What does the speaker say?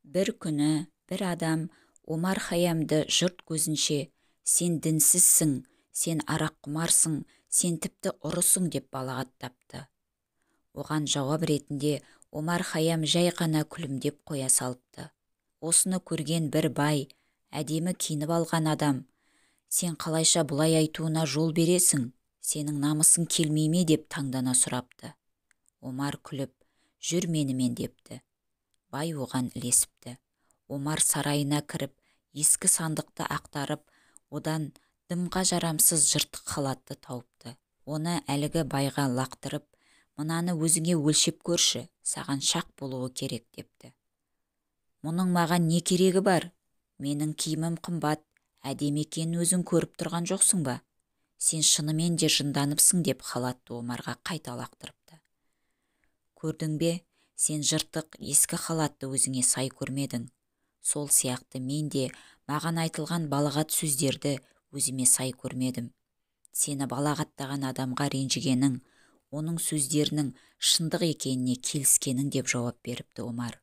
Бір күні бір адам Омар Хайямды жұрт көзінше «Сен дінсізсің, сен араққұмарсың, сен тіпті ұрысың» деп балағаттапты. Оған жауап ретінде Омар Хайям жай ғана күлімдеп қоя салыпты. Осыны көрген бір бай, әдемі киініп алған адам: «Сен қалайша бұлай айтуына жол бересің? Сенің намысың келмей ме?» деп таңдана сұрапты. Омар күліп, «Жүр менімен» депті. Бай оған ілесіпті. Омар сарайына кіріп, ескі сандықты ақтарып, одан дымға жарамсыз жыртық халатты тауыпты. Оны әлгі байға лақтырып, «Мынаны өзіңе өлшеп көрші, саған шақ болуы керек» депті. «Мұның маған не керегі бар? Менің киімім қымбат, әдемі екенін өзің көріп тұрған жоқсың ба? Сен шынымен де жынданыпсың» деп халатты Омарға қайта лақтырыпты. «Көрдің бе, сен жыртық ескі халатты өзіңе сай көрмедің. Сол сияқты мен де маған айтылған балағат сөздерді өзіме сай көрмедім. Сені балағаттаған адамға ренжігенің, оның сөздерінің шындық екеніне келіскенің» деп жауап беріпті Омар.